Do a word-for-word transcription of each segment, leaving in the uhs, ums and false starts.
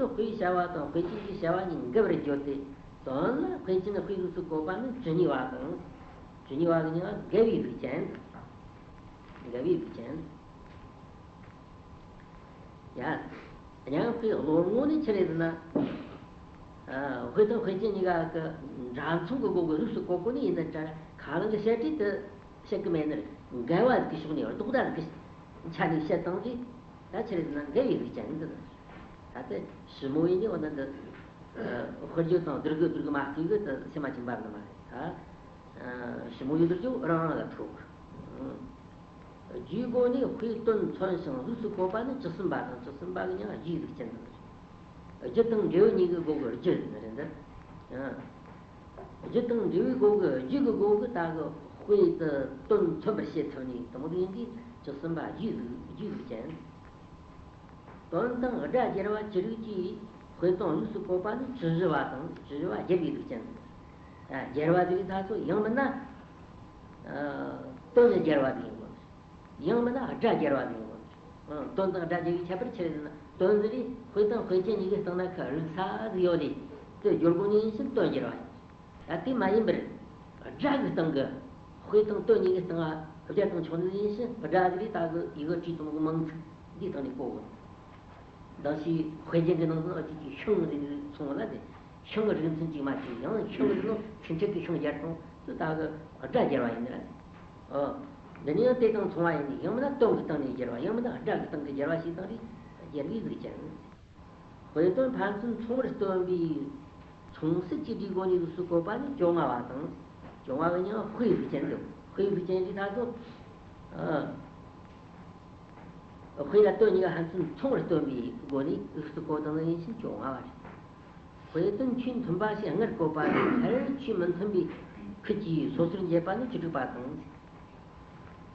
དཔེའི་བྱ་བ་དང་དཔེ་ཅན་གྱི་བྱ་བ་གཉིས་འགལ་བར་བརྗོད་དེ། དོན་ལ་དཔེ་ཅན་དཔེའི་གཟུགས་སུ་བཀོད་པ་ནི་ཇི་སྙེད་པ་དང་། ཇི་སྙེད་པ་གི་ནི་འགལ་བའི་གཟུགས་ཅན། འགལ་བའི་གཟུགས་ཅན། ཡ། སྙན་དཔེའི་བློ་ངོ་ནི་ཆི་རེད་ཟེར་ན། ཨ། དཔེ་དང་དཔེ་ཅན་གཉིས་ཀ་གི་འདྲ་མཚུངས་ཀྱི་སྒོ་གི་གཟུགས་སུ་བཀོད་གོ་ནི་ཡིན་ན་འདྲ། ཁ་ནང་གི་བཤད་ཁྲིད་དུ་བཤད་གི་མེད་ནི་རེད། འགལ་བ་ཟིག་གི་ཕྱོགས་ནས་ལྡོག་ཟླ་ཟིག་གི་ཆ་ནས་བཤད་སྟངས་ཀྱིས། ད་ཆི་རེད་ཟེར་ན་འགལ་བའི་གཟུགས་ཅན་ཡིན་ཟེར། ད་ལྟ་ཞི་མོ་ཡིན་ནི་འོ་ན་འདི། ཨ། དཔེར་བརྗོད་དང་བསྡུར་གི་བསྡུར་གི་མ་བལྟས་གི་དེ་སེམས་མ་བཅིངས་པ་ཟིག་མ་རེད། ད། ཨ། ཞི་མོ་ཡི་བསྡུར་རྒྱུ་རང་རང་ལ་ཐུག། ཨ། རྒྱུའི་སྒོ་ནས་དཔེའི་དོན་མཚོན་ཞིང་གཟུགས་སུ་བཀོད་པ་ནི་བཅུ་གསུམ་པ་དང་། བཅུ་གསུམ་པ་གི་མིང་ལ་རྒྱུའི་གཟུགས་ཅན་ཟེར། རྒྱུ་དང་འབྲས་བུ་གཉིས་ཀྱི་སྒོ་གི་རྒྱུ་ཟེར་ནི་རེད་འདི། ཨ། རྒྱུ་དང་འབྲས་བུའི་སྒོ་གི་རྒྱུ་གི་སྒོ་གི་ད་གི་དཔེ་དེ་དོན་མཚོན་པར་བྱེད་ཐུབ་ནི་དེ་མོ་དེ་ཡིན་དུས་བཅུ་གསུམ་པ་རྒྱུའི་གཟུགས། རྒྱུའི་གཟུགས་ཅན། དོན་དང་སྒྲ་སྦྱར་བ་ཅི་རིགས་ཀྱིས་དཔེ་དོན་གཟུགས་སུ་བཀོད་པ་ནི་བཅུ་བཞི་པ་དང་། བཅུ་བཞི་པ་སྦྱར་བའི་གཟུགས་ཅན། ཨ། སྦྱར་བ་དེ་ལས་ད་སོ་ཡང་མིན་ན། ཨ། དོན་ནི་སྦྱར་བ་དེ་ཡིན་དགོས། ཡང་མིན་ན་སྒྲ་སྦྱར་བ་དེ་ཡིན་དགོས། ཨ། དོན་དང་སྒྲ་སྦྱར་བའི་ཁྱད་པར་ཆི་རེད་ཟེར་ན། དོན་ཟེར་དུས་དཔེ་དང་དཔེ་ཅན་གཉིས་ཀའི་སྟེང་ན་ཁ་རིག་ས་ཟིག་ཡོད་ལས། དེ་སྦྱོར་སྒོ་ནས་ཡིན་ཕྱིན་དོན་སྦྱར་བ་ཡིན། ད་དེ་མ་ཡིན་པར། སྒྲ་གི་སྟེང་གི། དཔེ་དང་དོན་གཉིས་ཀྱི་སྟེང་ང་སྦྱར་དང་ཆོག་ནི་ཡིན་ཕྱིན། སྒྲ་ཟེར་དུས་ད་གི་ཡི་གེ་བྲིས་གཏོང་གི་མིང་ཚིག་འདིའི་སྟེང་ནས་གོ་དགོས། མདང་ཞིག་དཔེ་རྒྱན་གྱི་ནང་དུ་ཨ་ཅིག་གི་ཤིང་ཟེར་ནས་སོང་བ་ལ་དེ། ཤིང་གི་རིགས་མཚན་གཅིག་མ་གཅིག་ཡང་ཤིང་ཟེར་ནོ་ཚིག་འཁྲིད་ཀྱི་ཤིང་སྦྱར་དང་དེ་ད་གི་སྒྲ་སྦྱར་བ་ཡིན་ནི་རེད། ཨོ། འདི་ནི་ཡང་དེ་དང་མཚུངས་པ་ཡིན་ནི། ཡང་མིན་ན་དོན་གྱི་སྟེང་ནས་སྦྱར་བ། ཡང་མིན་ན་སྒྲ་གི་སྟེང་གི་སྦྱར་བ་ཞིག་དང་རེད། སྦྱར་བའི་གཟུགས་ཅན། དཔེ་དོན་ཕན་ཚུན་མཚུངས་པར་སྟོན་པའི་མཚུངས་གསལ་གྱི་སྒྲའི་སྒོ་ནས་གཟུགས་སུ་བཀོད་པ་ནི་བཅོ་ལྔ་པ་དང་། བཅོ་ལྔ་པ་གི་མིང་དཔེའི་གཟུགས་ཅན་དུ། དཔེའི་གཟུགས་ཅན་གྱི་ད་དུ། ཨ། དཔེ་ལ་དོན་གཉིས་ཀ་ཕན་ཚུན་མཚུངས་པར་སྟོན་པའི་སྒོ་ནས་གཟུགས་སུ་བཀོད་དང་ཡིན་ཕྱིན་བཅོ་ལྔ་པ་རེད། དཔེ་དོན་ཆོས་མཐུན་པ་ཞིག་སྔར་བཀོད་པ་དང་སླར་ཆོས་མི་མཐུན་པའི་ཁུལ་གྱིས་སོ་སོར་འབྱེད་པ་ནི་བཅུ་དྲུག་པ་དང་།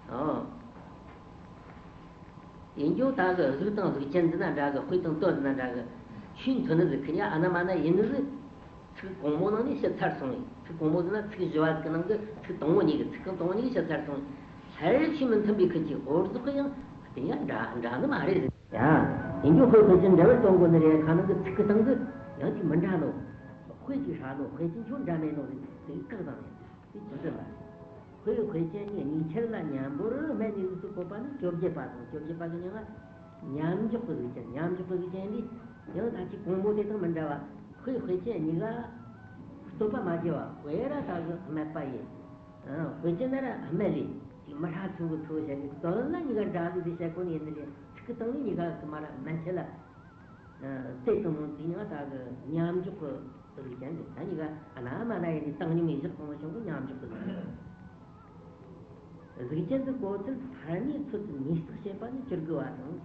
ཨོ། ཡིན་རྒྱུ་ད་གི་གཟུགས་དང་གཟུགས་ཅན་འདི་ན་འདྲ་གི། དཔེ་དང་དོན་འདི་ན་འདྲ་གི། ཆོས་མཐུན་ནི་ཟིག་ཁི་ཉ་ཨ་ན་མ་ན་ཡིན་ནི་ཟིག། ཚིག་གོང་མོ་ནང་ནས་བཤད་ཚར་སོང་བས། ཚིག་གོང་མོ་ཟེར་ན་ཚིག་བཞི་བ་ཟིག་གི་ནང་གི་ཚིག་དང་པོ་གཉིས་ཀྱི། ཚིག་རྐང་དང་པོ་གཉིས་ཀྱི་བཤད་ཚར་སོང་བས། སླར་ཆོས་མི་མཐུན་པའི་ཁུལ་གྱིས། འོ་ཟོག་གི་ཡང་དེ་ཡང་འདྲ་འདྲ་ནི་མ་རེད་ཟེར། ཡ། ཡིན་རྒྱུ་དཔེ་དཔེ་ཅན་འདྲ་བར་སྟོན་དགོས་ནི་རེད། ཁ་ནང་གི་ཚིག་གི་སྟེང་གི་ཡང་ཅིག་མི་འདྲ་ནོ། དཔེ་ཅིག་ཧྲ་ནོ། དཔེ་ཅན་ཁྱོད་འདྲ་མེད་ནོ་ཟེར་དེ་བཀག་བཏང་ནས། དེ་ཆི་ཟེར་ལ། དཔེ་དཔེ་ཅན་གཉིས་གཉིས་ཆར་ལ་མཉམ་པོར་སྨད་ནས་གཟུགས་སུ་བཀོད་པ་ནི་བཅོ་བརྒྱད་པ་དང་། བཅོ་བརྒྱད་པ་གི་མིང་ལ་མཉམ་འཇོག་གི་གཟུགས་ཅན། མཉམ་འཇོག་གི་གཟུགས་ཅན་འདི་ཡང་ད་ཅི་གོང་མོ་དེ་དང་མི་འདྲ་བ། དཔེ་དཔེ་ཅན་གཉིས་ཀ་བསྟོད་པ་མ་བྱས་པ། དཔེ་ར་ད་གི་སྨད་པ་ཡིན། ཨ། དཔེ་ཅན་ན་ར་སྨད་རེད། ཅིག་མི་ཧྲ་ཚུལ་གི་ཚུལ་བྱས་ནས་དོན་ལ་གཉིས་ཀ་འདྲ་གི་ཟེར་བཤད་གོ་ནི་ཡིན་ནི་རེད། ཚིག་གི་སྟེང་ནས་གཉིས་ཀ་གི་མ་ར་མན་ཆད་ལ། ཨ། དེ་དང་དེ་མིང་ད་གི་མཉམ་འཇོག་གི་གཟུགས་ཅན་དེ། ད་གཉིས་ཀ་ཨ་ན་མ་ན་ཡིན་ནི་བཏང་སྙོམས་ཡིན་ཞག་གང་བྱུང་གི་མཉམ་འཇོག་གི་གཟུགས་ཅན། གཟུགས་ཅན་དུ་གོ་ཚུལ་ཐ་སྙད་ཚུལ་དུ་ནུས་བརྟག་བྱེད་པ་ནི་བཅུ་དགུ་བ་དང་།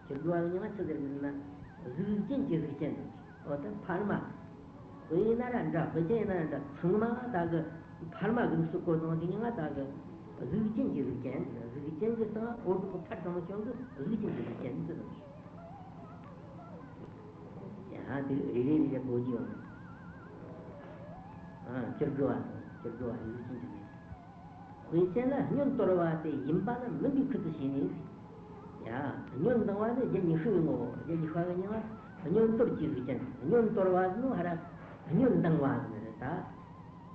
བཅུ་དགུ་བ་གི་མིང་ལ་ཆི་ཟེར་གི་ཟེར་ན། གཟུགས་ཅན་གྱི་གཟུགས་ཅན་དུ། འོ་ད་འཕར་མ། དཔེ་ཡིན་ན་ར་འདྲ། དཔེ་ཅན་ཡིན་ན་ར་འདྲ། ཚང་མ་ད་གི་འཕར་མ་གཟུགས་སུ་བཀོད་དང་དེ་མིང་ད་གི་གཟུགས་ཅན་གྱི་གཟུགས་ཅན། གཟུགས་ཅན་གྱི་སྟེང་འོ་དྲུག་གི་ཕར་དང་བྱུང་གི་གཟུགས་ཅན་གྱི་གཟུགས་ཅན་དུ། ཡང་དེ་རེ་རེ་རེ་རེ་གོ་རྒྱུ་ཡོད། ཨ། བཅུ་དགུ་བ་དང་། བཅུ་དགུ་བ་གཟུགས་ཅན་གྱི་གཟུགས་ཅན། དཔེ་ཅན་ལ་བསྙོན་དོར་བ་དེ་ཡིན་པ་ན་མིན་པའི་ཁུལ་དུ་བྱས་ནས། ཡ། བསྙོན་ལྡང་བ་ནི་རྒྱུ་ཉི་ཤུ་ཡིན་ནོ། རྒྱུ་ཉི་ཤུ་བ་གི་མིང་ལ་བསྙོན་དོར་གྱི་གཟུགས་ཅན། བསྙོན་དོར་བ་ཟེར་ནོ་ཧ་ར་བསྙོན་ལྡང་བ་ཟེར་ནི་རེད་ད།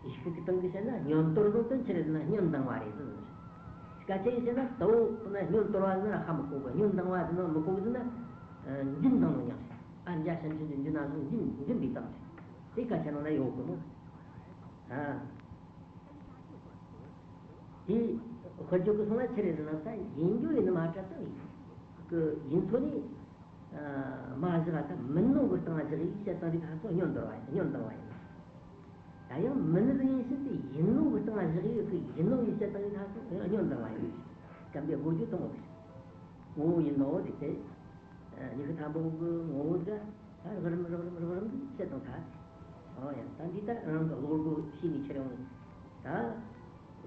ཡི་ཤུ་གི་སྟེང་གི་བཤད་ན་བསྙོན་དོར་ཟེར་དོན་ཆི་རེད་ཟེར་ན་བསྙོན་ལྡང་བ་རེད་ཟེར་ནི་རེད། སྐད་ཆ་ཡིས་བཤད་ན་ད་འོ་ན་བསྙོན་དོར་བ་ཟེར་ན་ཧ་མི་གོ་གི། བསྙོན་ལྡང་བ་ཟེར་ན་མི་གོ་གི་ཟེར་ན། ཨ། འཛིན་བཏང་ནོ་ཉག་ཨ། འཇའ་ཤིན་ཏུ་འཛིན་ན་ལུང་འཛིན་འཛིན་པའི་སྟངས་རེད། དེ་སྐད་ཆ་ནང་ན་ཡོད་གི་མོ། ཨ། དེ་དཔེར་བརྗོད་ཀྱི་སོང་ན་ཆི་རེད་ཟེར་ན། ད་ཡིན་རྒྱུ་ཡིན་ནི་མ་འདྲ་ད་ཡིན་གི། ཡིན་ཚོ་ནི། ཨ། མ་བཞག་ད་མིན་ནོ་གི་སྟེང་བཞག་ཡིག་བཤད་སྟངས་རིགས་ཧ་སོ་བསྙོན་དོར་བ་ཡིན། བསྙོན་ལྡང་བ་ཡིན། ད་ཡང་མིན་ནི་ཟིག་ཡིན་ཕྱིན་དེ་ཡིན་ནོ་གི་སྟེང་བཞག་ཡིག་གི་ཡིན་ནོ་ཡིག་བཤད་སྟངས་རིགས་ཧ་སོ་བསྙོན་ལྡང་བ་ཡིན། སྐམ་པའི་དགོས་རྒྱུ་དང་པོ་རེད། ངོ་བོ་ཡིན་ནོ་དེ་དེ། ཨ། ཉི་ཤུ་ཐམ་པོ་གི་ངོ་བོ་ཟིག་ད་རགས་རིམ་རགས་རིམ་རགས་རིམ་གྱིས་བཤད་དང་ཐལ། ཨོ་ཡ། ད་འདི་ལྟར་རང་གི་བློ་སྒོ་ཕྱེ་ནས་ཁྱེར་ཡོང་ནས། ད་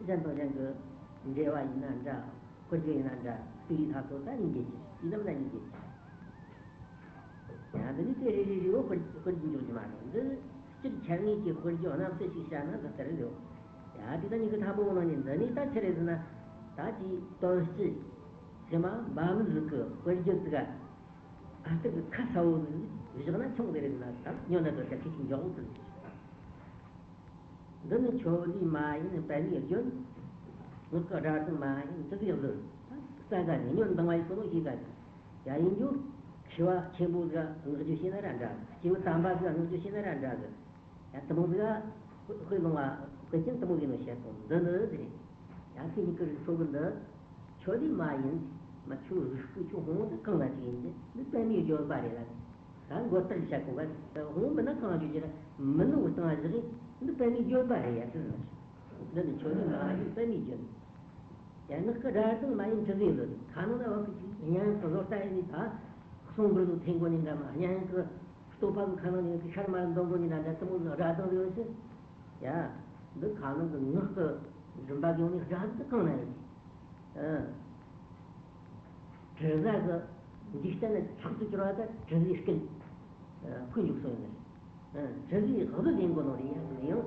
གཞན་དང་གཞན་གྱི་འབྲེལ་བ་ཡིན་ན་འདྲ། དཔེར་བརྗོད་ཡིན་ན་འདྲ། དེ་ཡི་ཐ་ཚོ་ད་སྙིང་རྗེ་ཆེ། དེ་ལམ་ན་སྙིང་རྗེ་ཆེ། ཡང་འདི་ནི་དེ་རེ་རེ་རེ་བོ་དཔེར་དཔེར་འཇོག་རྒྱུ་མ་རེད། འདི་སྤྱིར་འཆད་ངེས་ཀྱི་དཔེར་བརྗོད་རྣམ་གསལ་ཞིག་བཤད་ན་འདི་ལྟར་རེད། ཡ། དེ་ད་ཉི་ཤུ་ཐམ་པོ་ནང་ནས་འདི་ནི་ད་ཆི་རེད་ཟེར་ན། ད་ཅིག་དོན་སྤྱི་ཚད་མ་འབའ་མི་ཟིག་གི་དཔེར་བརྗོད་ཟིག་ག་ཨ་སྟག་གི་ཁ་ས་བོ་ཟིག་བཞག་ན་ཆོག་ ཉོན་ན་དོ་ད་ཁྱི་ཁྱི་འཇོག་འོང་ཟེར། འདི་ནི་ཁྱོད་ལས་མ་ཡིན་པད་མའི་རྒྱན། ངག་གི་སྒྲ་དང་མ་ཡིན་དྲི་ཟའི་གླུ། ས་ག་ནས་ཉོན་དང་བ་ཡིན་གོ་ནོ་ཞིག་ག་ཡ་ཡིན་རྒྱུ། མཁས་པ་ཆེན་པོ་ཟིག་ངག་རྒྱུ་ཤེས་ན་ར་འདྲ། སྐྱེས་བུ་དམ་པ་ཟིག་ངག་རྒྱུ་ཤེས་ན་ར་འདྲ་གི། ཡ་དེ་མོ་ཟིག་དཔེ་ལོང་བ་དཔེ་ཅན་དེ་མོ་ཟིག་ནོ་བཤད་སོང་། འདི་ནི་ཟེར། ཡ་ཁྱེད་གཉིས་ཀྱི་རིགས་ཚོ་གི་འདི། ཁྱོད་ལས་མ་ཡིན། མ་ཁྱོད་རིགས་ཀྱི་ཁྱོད་ཧོང་དུ་གང་ལ་ཅིག་ཡིན་གྱི། འདི་པད་མའི་ལྗོན་པ་རེད་ལ། ད་མགོ་བཏགས་བྱ་གོ་ག་ཧོང་མིན་ན་གང་བྱོས་ཀྱི་ར་མིན་ནོ་བཏང་བཞག་གི། འདི་པད་མའི་ལྗོན་པ་རེད་ཡ་ཟེར་ནི། འདི་ནི་ཁྱོད་ལས་མ་ཡིན་པད་མའི་ལྗོན། ཡ་ངག་གི་སྒྲ་དང་མ་ཡིན་དྲི་ཟའི་གླུ། ཁ་ནང་ན་བབ་གི་ཅིག་སྙན་གི་བཟོ་ལྟ་ཡིན་ནི་ད། གསུང་མགུར་ལོ་འཐེན་གོ་ནི་འདྲ་མ་སྙན་གི་བསྟོད་པ་གི་ཁ་ནང་ནས་གི་ཤར་མར་འདོན་གོ་ནི་འདྲ་འདྲ་དེ་མོ་ཟིག་སྒྲ་དང་ཡོད་ཟེར། ཡ། འདི་ཁ་ནང་གི་ངག་གི་མགྲིན་པ་གི་ཡོང་ནི་སྒྲ་འདི་གང་ན་ཡིན། ཨ། དྲི་ཟ་གི་འཇིག་རྟེན་ལ་མཆོག་ཏུ་གྱུར་པ་ད་དྲི་ཟའི་སྐད། ཨ། ཁོས་འཇུག་སོང་ཡིན་ནི། ཨ། དྲི་ཟའི་གླུ་ལེན་གོ་ནོ་རེད་ཡ། དེ་ཡང་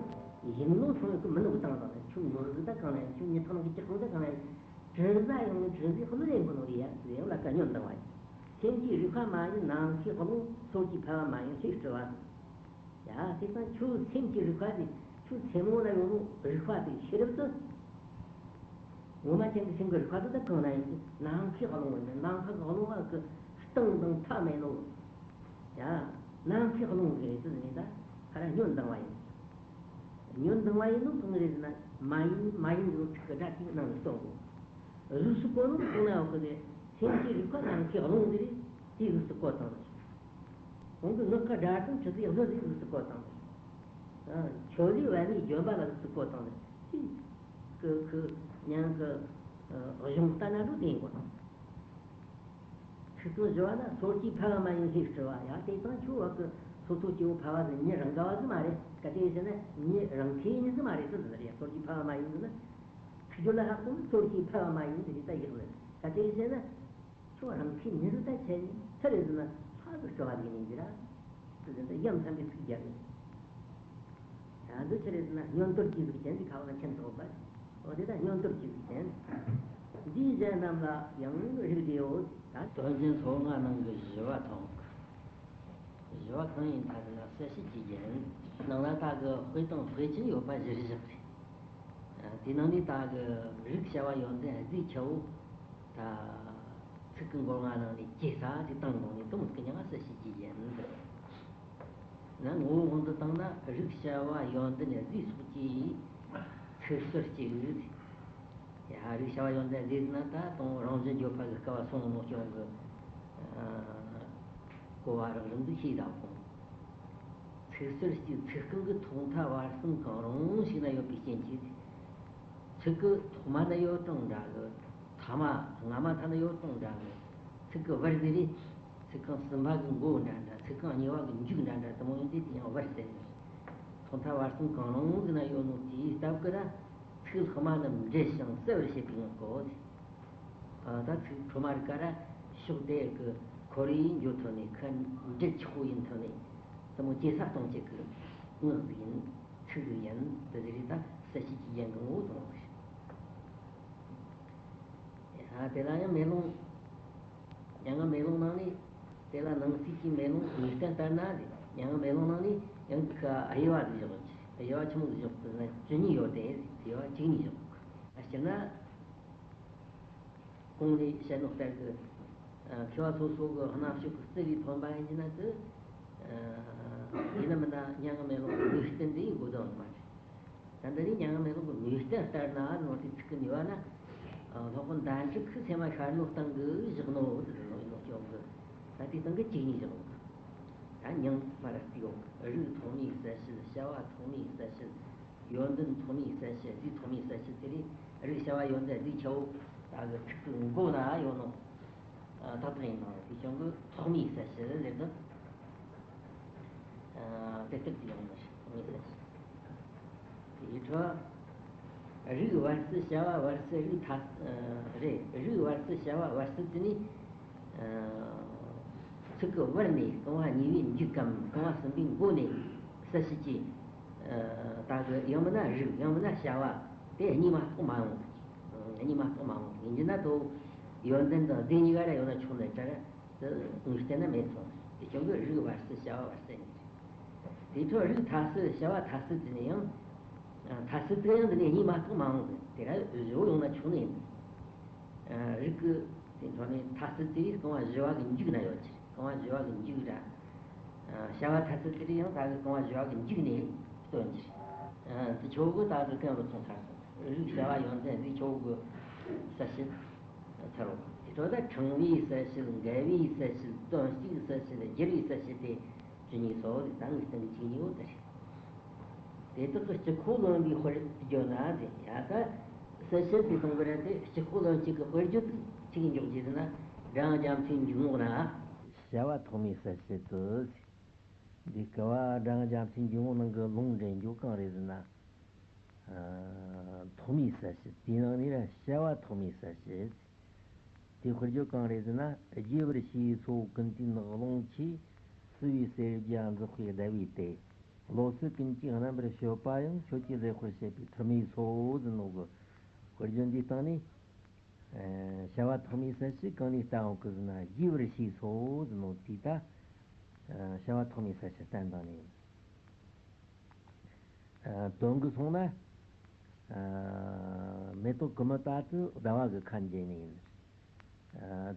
ཡིན་ནོ་སོང་ཡོད་གི་མིན་ནོ་གི་སྟངས་དང་ཁྱོད་ངག་གི་ད་གང་ན་ཡིན། ཁྱོད་མྱི་ཐང་གི་ལྕགས་ཁང་ད་གང་ན་ཡིན། དྲི་ཟ་ཡང་ནི་དྲི་ཟའི་གླུ་ལེན་གོ་ནོ་རེད་ཡ། དེ་ཡང་ལ་ཀ་ཉོན་དང་བ་ཡིན། སེམས་ཀྱི་རིག་པ་མ་ཡིན་ནམ་མཁའི་རླུང་། སོར་གྱིས་འཕེལ་བ་མ་ཡིན་ལྷའི་སྤྲུལ་པ། ཡ། དེ་ཙང་ཁྱོད་སེམས་ཀྱི་རིག་པ་དེ། ཁྱོད་སེམས་ངོ་ལ་ཡོད་ནོ་རིག་པ་དེ་ཤེས་རབ་དེ། ངོ་མ་ཅན་གྱི་སེམས་ཀྱི་རིག་པ་དེ་ད་གང་ན་ཡིན་གྱི། ནམ་མཁའི་རླུང་ཡིན། ནམ་མཁའ་གི་རླུང་བ་གི་སྟེང་དང་མཐའ་མེད་ནོ། ཡ། ནམ་མཁའི་རླུང་ཟེར་དེ་ནི་ད་ཁ་ར་ཉོན་དང་བ་ཡིན། ཉོན་དང་བ་ཡིན་ནོ་གང་རེད་ཟེར་ན། མ་ཡིན་མ་ཡིན་ཟེར་ནོ་ཚིག་གི་སྒྲ་གཅིག་ནང་ནས་སྟོན་དགོས། གཟུགས་སུ་བཀོད་ནོ་གང་ན་ཡོད་གི་དེ། སེམས་ཀྱི་རིག་པ་ནམ་མཁའི་རླུང་ཟེར་རེད། དེའི་གཟུགས་སུ་བཀོད་བཏང་ནས། ཁོང་གི་ངག་གི་སྒྲ་དང་དྲི་ཟའི་གླུ་ཟེར་གཟུགས་སུ་བཀོད་བཏང་ནས། ཨ། ཁྱོད་ལས་པད་མའི་ལྗོན་པ་ལ་གཟུགས་སུ་བཀོད་བཏང་ནས། དེ་ཁོ་ཁོ་སྙན་གི་གཞུང་ལྟ་ན་འགྲོ་དེ་ཡིན་དགོས། ཚིག་དོན་བཞི་བ་ན་སོར་གྱིས་འཕེལ་བ་མ་ཡིན་ལྷའི་སྤྲུལ་པ། ཡ། དེ་ཙང་ཁྱོད་བ་གི་སོ་སོ་སྐྱེ་བོ་འཕེལ་བ་ཟེར་མྱི་རང་ག་བ་ཟིག་མ་རེད། ག་དེ་ཟེར་ན་མྱི་རང་ཁེ་ཉིད་ཟིག་མ་རེད་ཟེར་ཟེར་ཡ། སོར་གྱིས་འཕེལ་བ་མ་ཡིན་ཟེར་ན། ཚིག་སྦྱོར་ལ་ལྷག་ཙམ་སོར་གྱིས་འཕེལ་བ་མ་ཡིན་ཟེར་ད་ཡག་ལ། ག་དེ་ཟེར་ན། ཁྱོད་རང་ཁེ་ཉིད་ཟིག་ད་ཆད་ནས་ཚར་རེ་ཟེར་ན་ལྷ་གི་སྤྲུལ་པ་ཟིག་ཡིན་གྱི་ར། དེ་ཟེར་ན་ཡ་མཚན་པའི་ཚིག་རྒྱབ་ནས། ཡང་འདི་ཆི་རེད་ཟེར་ན། སྙན་དོར་གྱི་གཟུགས་ཅན་གྱི་ཁ་བ་ན་མཁྱེན་ཐོགས་པ། འོ་དེ་ལྟར་སྙན་དོར་གྱི་གཟུགས་ཅན། འདིའི་གཞན་རྣམས་ལ་ཡང་རིགས་བདེའོ། ད་དོན་ཆེན་ཚོགས་ལྔ་ནང་གི་བཞི་བ་ཐོག་བཞི་བ་གང་ཡིན་ད་ཟེར་ན་གསལ་བྱེད་ཀྱི་རྒྱན། ནང་ན་ད་གི་དཔེ་དང་དཔེ་ཅན་ཡོད་པ་བཞིར་བཞག་རེད། དེ་ནང་ནས་ད་གི་རིགས་བྱ་བ་ཡོན་ཏན་རྫས་ཁྱད་པར། ད་ཚིག་གི་མགོ་ལྔ་ནང་ནས་སྐྱེ་ས་དེ་བཏང་འོང་ནས་དེ་མོ་ཟིག་གི་མྱིང་ང་གསལ་བྱེད་ཀྱི་རྒྱན་ཟེར། ན་ངོ་བོ་དབང་དུ་བཏང་ན་རིགས་བྱ་བ་ཡོན་ཏན་རྫས་སོགས་ཀྱི་ཚིག་ཟུར་གཅིག་ཡ། རིགས་བྱ་བ་ཡོན་ཏན་རྫས་ཟེར་ན་ད་དང་རང་བཞིན་བརྗོད་པ་གི་སྐབས་སོང་ནོ་ཀྱང་གི་གོ་བ་རགས་རིམ་དུ་ཤེས་དང་ཕུང་། ཚིག་ཟུར་གཅིག་ཚིག་རྐང་གི་ཐོག་མཐའ་བར་གསུམ་གང་རུང་ཞིག་ན་ཡོད་པའི་རྐྱེན་གྱིས། ཚིག་གི་ཐོག་མ་ན་ཡོད་དང་འདྲ་གི། ཐ་མ་སྔ་མ་མཐའ་ན་ཡོད་དང་འདྲ་གི། ཚིག་གི་བར་ཟེར་རེད། ཚིག་རྐང་གསུམ་པ་གི་མགོ་འདྲ་འདྲ། ཚིག་རྐང་གཉིས་པ་གི་མཇུག་འདྲ་འདྲ་དེ་མོ་ཡོང་དུས་དེ་ཡང་བར་ཟེར་ནས། ཐོག་མཐའ་བར་གསུམ་གང་རུང་ཟེར་ན་ཡོད་ནོ་དེའི་སྟབས་ཀྱིས་ར། ཚིག་ལྷག་མ་རྣམས་འབྲེལ་ཞིང་གསལ་བར་བྱེད་པའི་ངག་གོ། ད་ཚིག་ཁྲོ་མ་རིག་ག་ར་ཕྱོགས་དེ་གི་ཁོར་ཡུག་འགྱུར་ཐོག་ནས་ཁ་འབྲེལ་ཆགས་པོ་ཡིན་ཐོག་ནས་དེ་མོ་སྐྱེ་ས་གཏོང་བྱེད་ཀྱི་ངག་ཟིག་ཡིན། ཚིག་ཟིག་ཡིན། དེ་ཟིག་རེད། ད་གསལ་བྱེད་ཀྱི་རྒྱན་གྱི་ངོ་བོ་དང་། ཡ། དེ་ལ་ཡང་མེ་ལོང་། མྱ་ངན་མེ་ལོང་ནང་ནས་དེ་ལ་ནང་གསེས་ཀྱི་མེ་ལོང་ངེས་གཏན་ལྟར་ན་དེ། མྱ་ངན་མེ་ལོང་ནང་ནས་ཡང་དབྱེ་བ་ཟིག་བཞག་དབྱེ་བ་ཆི་མོ་ཟིག་བཞག་ཟེར་ན་བཅུ་གཉིས་ཡོད་དེ། དབྱེ་བ་བཅུ་གཉིས་བཞག་ཨ། སྤྱིར་ན། གོང་ནས་བཤད་ནོ་ལྟར་གྱི། མཁས་པ་སོ་སོ་གི་རྣམ་དཔྱོད་ཀྱི་རྩལ་ལས་ཐོན་པ་ཡིན་གྱི་ན་དེ། ཡིན་ན་མིན་ན་མྱ་ངན་མེ་ལོང་གི་ངེས་གཏན་དེ་ཡིན་དགོས་དོན་མ་རེད། ད་འདི་ནི་མྱ་ངན་མེ་ལོང་གི་ངེས་གཏན་ལྟར་ན་ནོ་དེ་ཚིག་གི་ནུས་པ་ན། སློབ་དཔོན་ཟླ་གྲོགས་ཀྱིས་སེམས་མ་ཤར་ནོ་སྟེང་གི་བཞག་ནོ་དེ་ནོ་ཡིན་ནོ་ཅོག་གི། ད་དེ་སྟེང་གི་བཅུ་གཉིས་བཞག་ནོ། ད་མྱིང་ཕར་བལྟས་ཡོང་། རིགས་ཐོག་མའི་གསལ་བྱེད། བྱ་བ་ཐོག་མའི་གསལ་བྱེད། ཡོན་ཏན་ཐོག་མའི་གསལ་བྱེད། རྫས་ཐོག་མའི་གསལ་བྱེད་དེ་རེད། རིགས་བྱ་བ་ཡོན་ཏན་རྫས་ཁྱད་པར་ད་གི་ཚིག་གི་མགོ་ན་ཡོད་ནོ། ཨ། ཏག་ཏག་ཡིན་ནོ། དེ་བྱུང་གི་ཐོག་མའི་གསལ་བྱེད་ཟེར་དུས། ཨ། དེ་ལྟར་དུ་ཡོང་ནོ། ཐོག་མའི་གསལ་བྱེད། དེའི་འཕྲོ། རིགས་བར་སྲིད་བྱ་བ་བར་སྲིད་རིགས་ཐ། ཨ། རེད། རིགས་བར་སྲིད་བྱ་བ་བར་སྲིད་དེ་ནི། ཨ། ཚིག་གི་བར་ནས་རྐང་བ་གཉིས་པའི་མཇུག་གམ་རྐང་བ་གསུམ་པའི་མགོ་ནས་གསལ་བྱེད་ཀྱི། ཨ། ད་གི་ཡང་མིན་ན་རིགས། ཡང་མིན་ན་བྱ་བ་དེ་གཉིས་མ་གཏོགས་མ་ཡོང་། གཉིས་མ་གཏོགས་མ་ཡོང་། ཡིན་གྱི་ན་དོ། ཡོན་ཏན་དང་རྫས་གཉིས་ཀ་ར་ཡོད་ན་ཆོག་ནི་འདྲ་ར། དེ་ངེས་གཏན་ན་མེད་སོང་། དེ་བྱུང་གི་རིགས་བར་སྲིད་བྱ་བ་བར་སྲིད་གཉིས་རེད། དེ་འཕྲོ་རིགས་མཐའ་སེལ་བྱ་བ་མཐའ་སེལ་དེ་ནས་ཡང་མཐའ་སེལ་དེ་ཡང་འདི་ནས་གཉིས་མ་གཏོགས་མ་འོངས་གི། དེ་ར་བཞི་བོ་ཡོང་ན་ཆོག་ནི་ཡིན། རིགས་ཀྱི་དེ་འཕྲོ་ནས་མཐའ་སེལ་དེ་རིགས་རྐང་བ་བཞི་བ་གི་མཇུག་ན་ཡོད་ཀྱི། རྐང་བ་བཞི་བ་གི་མཇུག་ར། བྱ་བ་མཐའ་སེལ་དེ་རིགས་ཡང་ད་གི་རྐང་བ་བཞི་བ་གི་མཇུག་ནས་སྟོན་གྱི། དེ་ཆོག་གི། ད་གི་གང་རུ་ཚོང་ཚར་སོང་། རིགས་བྱ་བ་ཡོན་ཏན་དེ་ཆོག་གི། གསལ་བྱེད་ཚར་རོ། དེ་འཕྲོ་ད་ཕྲེང་བའི་གསལ་བྱེད། འགལ་བའི་གསལ་བྱེད། དོན་གཅིག་གསལ་བྱེད། བསྒྱུར་བའི་གསལ་བྱེད་དེ་བཅུ་གཉིས་སོ། དེ་ད་ངེས་གཏན་གྱི་གཅིག་གཉིས་པོ་དེ་རེད། དེ་དག་གི་སྤྱི་ཁོག་ལོན་པའི་དཔེར་བརྗོད་ན་དེ་ཡ་ད་གསལ་བྱེད་དེ་གཏོང་གི་རེད་དེ། སྤྱི་ཁོག་ལོན་གཅིག་གི་དཔེར་བརྗོད་དེ་ཆི་གི་འཇོག་རྒྱུ་ཟེར་ན། སྒྲ་རྒྱ་མཚོའི་འཇུག་ངོགས་ན། བྱ་བ་ཐོགས་མེད་གསལ་བྱེད་དུ། འདི་སྐབས་སྒྲ་རྒྱ་མཚོའི་འཇུག་ངོགས་ནང་གི་ལུང་འདྲེན་རྒྱུ་གང་རེད་ཟེར་ན། ཐོགས་མེད་གསལ་བྱེད། དེའི་ནང་ནས་ར་བྱ་བ་ཐོགས་མེད་གསལ་བྱེད། དེ་དཔེར་བརྗོད་གང་རེད་ཟེར་ན། རྒྱས་པར་ཞུས་སོ་ཀུན་ཏུའི་ནགས་ཀློང་ཆེ། བསིལ་བའི་སེར་བརྒྱ་འཛག་པའི་ཟླ་བའི་སྟེང་། བློ་གསལ་ཀུན་གྱིས་རྣམ་པར་དཔྱོད་པ་ཡང་། ཁྱོད་ཀྱིས་ལེགས་པར་བཤད་པའི་ཐུར་མའི་སོ་ཟེར་ནོ་གི། དཔེར་བརྗོད་འདིའི་སྟེང་ནས། བྱ་བ་ཐོགས་མེད་གསལ་བྱེད་གང་ནས་བསྟན་འོང་གི་ཟེར་ན། རྒྱས་པར་ཞུས་སོ་ཟེར་ནོ་དེ་ད་བྱ་བ་ཐོགས་མེད་གསལ་བྱེད་བསྟན་སྟངས་ནས། དོན་གྱི་སོང་ན། མེ་ཏོག་ཀུ་མུ་ད་དེ་ཟླ་བ་གི་ཁ་འབྱེད་ནི་ཡིན།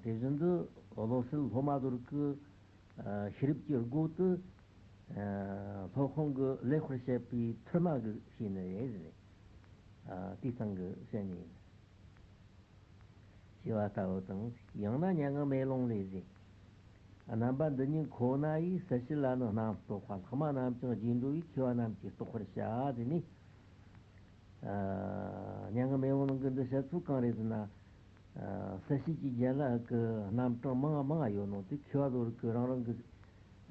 དེ་བཞིན་དུ་བློ་གསལ་སློབ་མ་ཟོར་གྱི་ཤེས་རབ་ཀྱི་སྒོ་དེ་སློབ་དཔོན་གྱིས་ལེགས་པར་བཤད་པའི་ཐུར་མ་གིས་བཤད་ནི་རེད་ཟེར་ནས། དེའི་སྟེང་གི་བཤད་ནི་ཡིན། ཞེས་པ་ལྟ་བུ་དང་། ཡང་ན་མྱ་ངན་མེ་ལོང་ལས་ཟེར། རྣམ་པ་འདི་ཉིད་ཁོ་ན་ཡི། གསལ་བྱེད་ལ་ནི་རྣམ་རྟོག་པ། ལྷག་མ་རྣམས་ཀྱང་རྗེས་འགྲོ་བས། མཁས་པ་རྣམས་ཀྱིས་རྟོགས་པར་བྱ་ཟེར་ནས། མྱ་ངན་མེ་ལོང་ནང་གི་འདི་བཤད་ཚུལ་གང་རེད་ཟེར་ན། གསལ་བྱེད་ཀྱི་རྒྱན་ལ་གི་རྣམ་གྲངས་མང་མང་ཡོད་ནོ་དེ་མཁས་པ་ཚོ་གི་རང་རང་གི་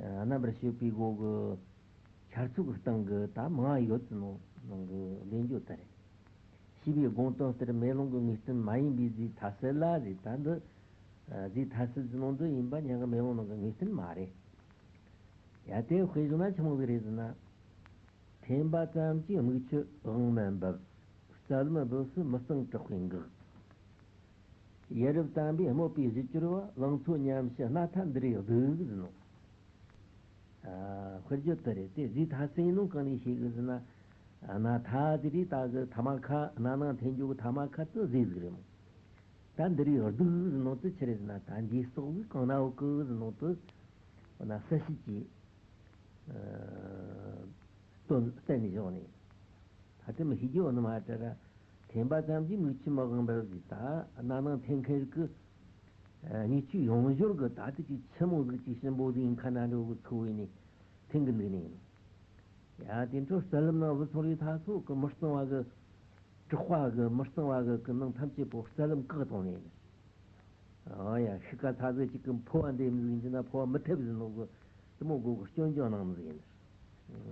རྣམ་པར་དཔྱོད་པའི་སྒོ་གི་འཆར་ཚུལ་གྱི་སྟེང་གི་ད་མང་ཡོད་ནོ་ནང་གི་ལེན་རྒྱུ་དེ་རེད། ཞེས་པའི་དགོངས་དོན་ལྟར་མེ་ལོང་གི་ངེས་དོན་མ་ཡིན་པའི་རྫས་མཐའ་སེལ་ལ་ཟེར། ད་འདི་རྫས་མཐའ་སེལ་ཟེར་ནོ་འདི་ཡིན་པ་མྱ་ངན་མེ་ལོང་ནང་གི་ངེས་དོན་མ་རེད། ཡ་དེ་དཔེ་བཞག་ན་ཆི་མོ་ཟིག་རེད་ཟེར་ན། འཐེན་པ་ཙམ་གྱིས་མིག་ཆུ་དབང་མེད་འབབ། རྩ་ལམ་སྦུབས་སུ་མི་གཙང་དྲེགས་པས་འགགས། ཡ་རབས་དམ་པས་སྨོད་པའི་གཞི་གྱུར་པ། ལང་ཚོ་ཉམས་བཞི་སྣ་ཐ་འདི་རིགས་སྡུག་ཟེར་ནོ། ཨ། དཔེར་བརྗོད་དེ་རེད་དེ། རྫས་མཐའ་སེལ་ནོ་གང་ནས་ཤེས་གི་ཟེར་ན། སྣ་ཐ་དེ་རེད། ད་གི་ཐ་མ་ཁ་སྣ་ནང་འཐེན་རྒྱུ་གི་ཐ་མ་ཁ་དེ་རྫས་ཟིག་རེད་མོ། ད་འདི་རིགས་སྡུག་ཟེར་ནོ་དེ་ཆི་རེད་ཟེར་ན། ད་འཇིག་སོགས་ཟིག་གང་ན་ཡོད་གི་ཟེར་ནོ་དེ། འོ་ན་གསལ་བྱེད་ཀྱི་དོན་གཏན་ནས་བཞག་ནས། ད་དེ་མི་ཤེས་རྒྱུ་འོ་ནི་མ་དྲ་ར། འཐེན་པ་ཙམ་གྱིས་མིག་ཆུ་མི་དབང་བར་ཟེར། ད་སྣ་ནང་འཐེན་མཁན་གི་མིག་ཆུ་ཡོང་ཞོར་གི་ད་དེ་ཅིག་ཆི་མོ་ཟིག་ཅིག་ཞིམ་པོ་ཟིག་ཡིན་ཁ་ན་འགྲོ་གི་ཚུགས་བས་ནས་འཐེན་གི་འདུག་ནས་ཡིན། ཡ་དེ་འཕྲོ་རྩ་ལམ་ནང་བུད་སོང་རིགས་ད་ཚོ་གི་མི་གཙང་བ་གི། དྲེགས་པ་གི་མི་གཙང་བ་གི་གི་ནང་ཐམས་ཅད་པོ་རྩ་ལམ་བཀག་བཏང་ནས་ཡིན། ཨོ་ཡ། ཤི་ཁ་ཚ་ཟིག་ཅིག་གི་ཕོ་བ་འདེམས་ཟིག་ཡིན་ན་ཕོ་བ་མི་ཐེབས་ཟིན་ནོ་གི། དེ་མོ་གོ་གི་སྐྱོན་བརྗོད་གནང་ཟིག་ཡིན།